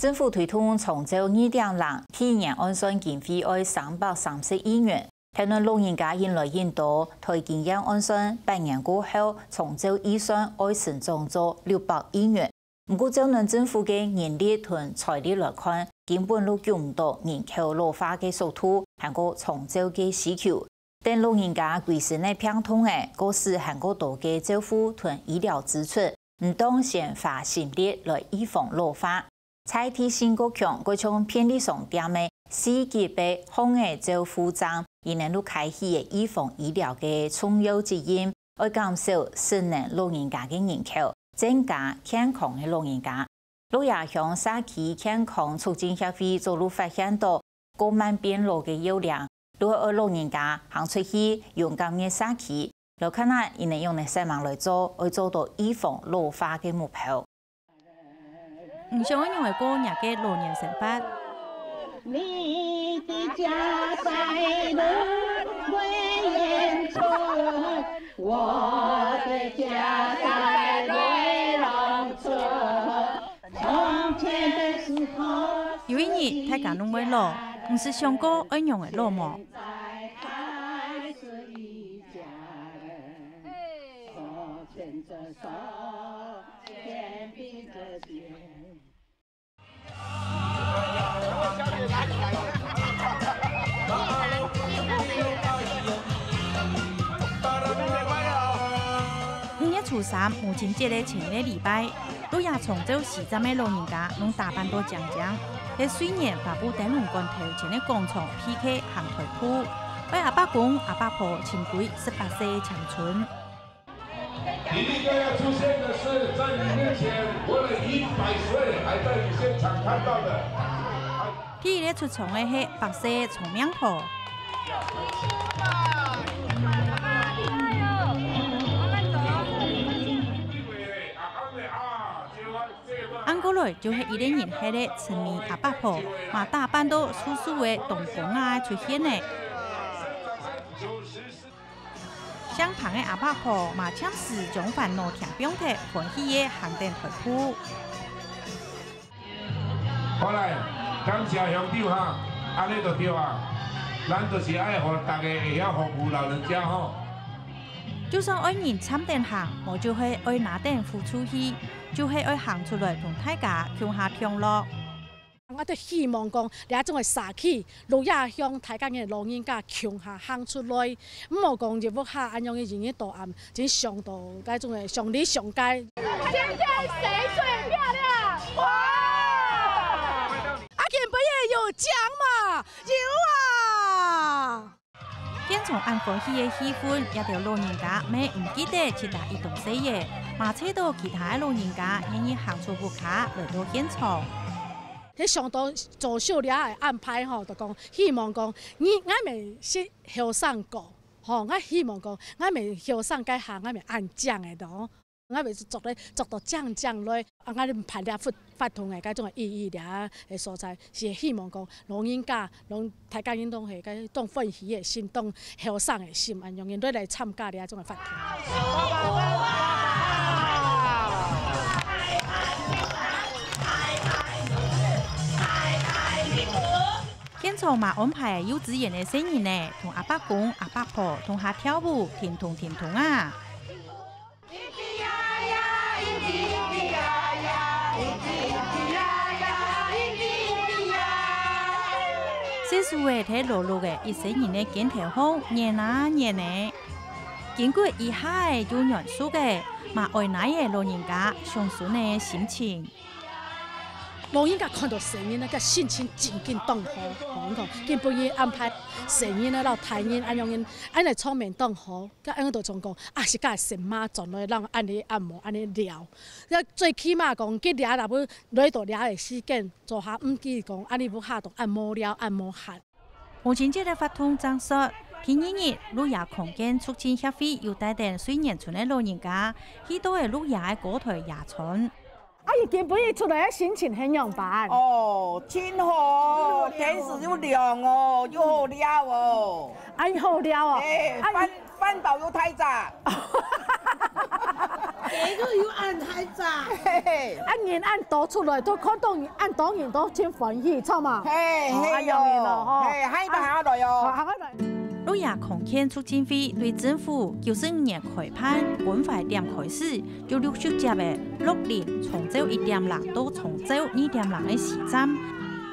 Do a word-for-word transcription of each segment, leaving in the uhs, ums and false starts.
政府推動長照二點零，第一年按算經費愛三百三十億元，台灣老人家越來越多，台經院按算八年過後，長照預算愛成長做六百億元。毋過，照等政府个人力同財力來看，根本就趕毋到人口老化个速度，還過長照个需求。等老人家歸身个病痛仔，過時還過多个照護同醫療支出，毋當先花心力來預防老化。在地性國強，過像便利商店个四級个項仔照護站，佢等就開始了預防醫療个重要責任，愛減少失能老人家个人口，增加健康个老人家。鹿野鄉社區健康促進協會早就發現到，過慢變老个幼齡，就愛老人家行出去，勇敢入社區，來看下佢等仰般煞猛來做，愛做到預防老化个目標。你想愛仰仔過若个老年生活？你的家在人未遠處，我的家在瑞龍村。從前的時候，有一日，大家攏會老，毋識想過愛仰仔老無？五月初三，母親節个前一禮拜，鹿野長照四站个老人家攏打扮到靚靚，在瑞源花布燈籠館頭前个廣場PK行台步，為阿伯公、阿伯婆尋歸十八歲个青春。 你應該要出現的是，在你面前活了一百歲，還在你現場看到的。第一个出場个係百歲長命婆。恁過來就係一个人客个村民阿伯婆，嘛打扮到素素个當光啊出現呢。 姓彭个阿伯婆嘛暫時將煩惱添放忒，歡喜个行等台步。好來，感謝鄉長哈，恁呢就對啊，咱就是愛予大家會曉服務老人家吼。就算愛人站等行，無就係愛拿等扶手去，就係愛行出來同大家共下暢樂。 𠊎兜希望講，這種个社區，鹿野鄉大家个老人家共下行出來，毋好講一屋下恁樣个一日到暗，真想到該種个想你想該。今天誰最漂亮？我！啊，今晡日有獎嘛？有啊！ 現場恁歡喜个氣氛，這兜老人家乜毋記得其他一冬歲仔，嘛揣到其他个老人家願意行出屋下來到現場。係想到左秀這个安排吼，就講希望講，你，𠊎乜識後生過，吼，𠊎希望講，𠊎乜後生該下，𠊎乜恁靚个咯。 𠊎乜做得做到靚靚來，啊，𠊎辦這活，活動个該種个意義，這个所在，是希望講老人家，攏大家人攏係該種歡喜个心，當後生个心，恁樣人都來參加這種个活動。現場嘛安排幼稚園个細人仔，同阿伯公、阿伯婆共下跳舞，停動停動啊！ 細樹仔在老綠个一生人个肩頭項，捻啊捻呢。經過一下仔又軟熟个，嘛愛耐个老人家想孫仔个心情。老人家看到細人仔，該心情真緊當好。吼，你看，今晡日安排細人仔摎大人恁樣，恁樣場面當好。 該恁樣就像講，啊，自家个神媽轉來，人恁呢按摩，恁呢尞。該最起碼講，佢尞若欲來到尞个時間，做下毋記講，恁呢屋下都恁無聊，恁無閒。母親節个活動正煞，第二日，鹿野康健促進協會又帶等瑞源村个老人家，去到个鹿野个高臺野餐。 啊，你今晡日出來个心情係仰般？哦，真好，天時又涼哦，又好尞哦。啊，又好尞哦。哎，啊，飯，飯飽又大隻。哎，都有恁大隻。啊，人恁多出來，都看到人恁多人都真歡喜，著無？嘿，哦，嘿喲，恁樣个咯，吼。嘿，下一擺還愛來哦。好，還愛來。鹿野康健促進會對政府九十五年開辦關懷店開始，就陸續接个鹿林長照一點零到長照二點零个市站。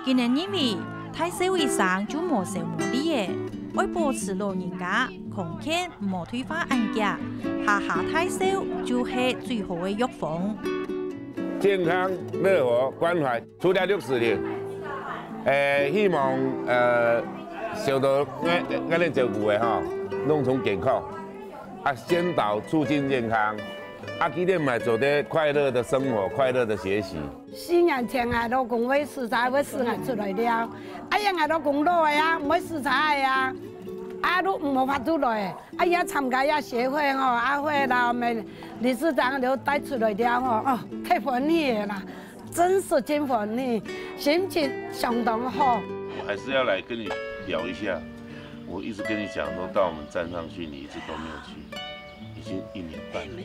今年因為大壽一生就無愁無慮个，愛保持老人家康健 毋好退化恁遽，下下大壽就係最好个藥方。健康、樂活、關懷，除了六十年，誒，希望，呃，受到𠊎，𠊎等照顧个吼，攏總健康，啊，宣導促進健康，啊，佢等嘛做得快樂的生活，快樂的學習。四年前啊，老公會駛車，會駛𠊎出來尞。哎呀，𠊎老公老个啊，毋會駛車个啊，啊，都無法度來。 啊，也參加也協會吼，啊，會啦，𠊎等理事長都帶出來尞吼，哦，太歡喜了啦，真是真歡喜，心情相當好。我還是要來跟你聊一下，我一直跟你講說，到我們站上去，你一直都沒有去，已經一年半了。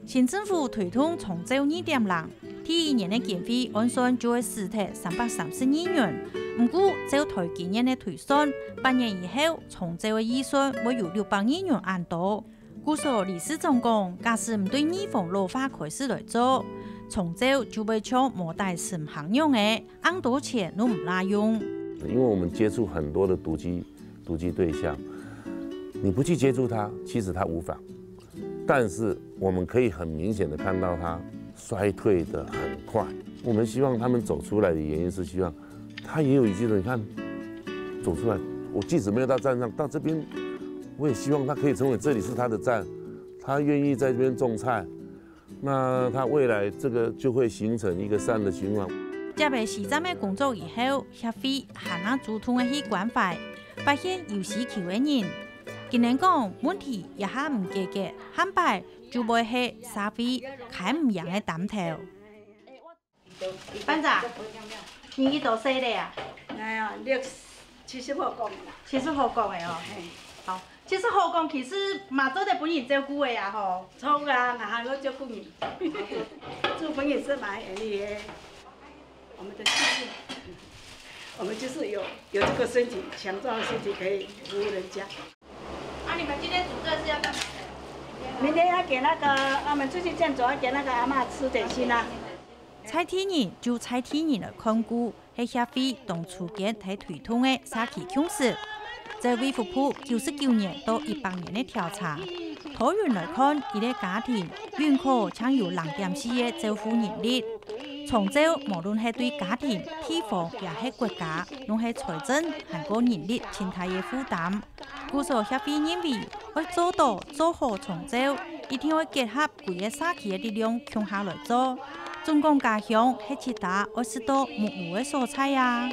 新政府推動長照二點零，第一年个經費按算就會使忒三百三十億元。毋過，照台經院个推算，八年以後，長照个預算會有六百億元恁多。故所理事長講，假使毋對預防老化開始來做，長照就會像無底深坑樣仔， 恁多錢都毋罅用。因為我們接觸很多的獨居，獨居對象，你不去接觸他，其實他無妨，但是我們可以很明顯地看到他衰退得很快。我們希望他們走出來的原因是希望他也有一些人，你看，走出來，我即使沒有到站上，到這邊，我也希望他可以成為這裡是他的站，他願意在這邊種菜， 那他未來這個就會形成一個善的循環。接了市站个工作以後，協會還較主動个去關懷，發現有需求个人。今年講問題一下毋解決，下擺就會係社會開毋贏个擔頭。班長，你幾多歲了啊？哎呀，六，七十好講个啦。七十好講个哦。嘿。好。 其實好講，其實嘛做得分人照顧个啊吼。著啊，哪還會照顧人？做朋友是蠻容易的。我們的幸運，我們就是有，有這個身體，強壯的身體可以服務人家。啊，你們今天煮這是要幹嘛的？明天要給那個，我們出去見總要給那個阿嬤吃點心啊。 在地人就在地人來看顧，係協會當初間在推動个社區共識。照衛福部九十九年到一百年个調查，多元來看，一個家庭人口淨有零點四个照護人力。長照無論係對家庭、地方也係國家，攏係財政還過人力盡大个負擔。 故所協會認為，愛做到做好長照，一定愛結合歸個社區个力量共下來做。準講家鄉係自家愛食到目烏个所在啊！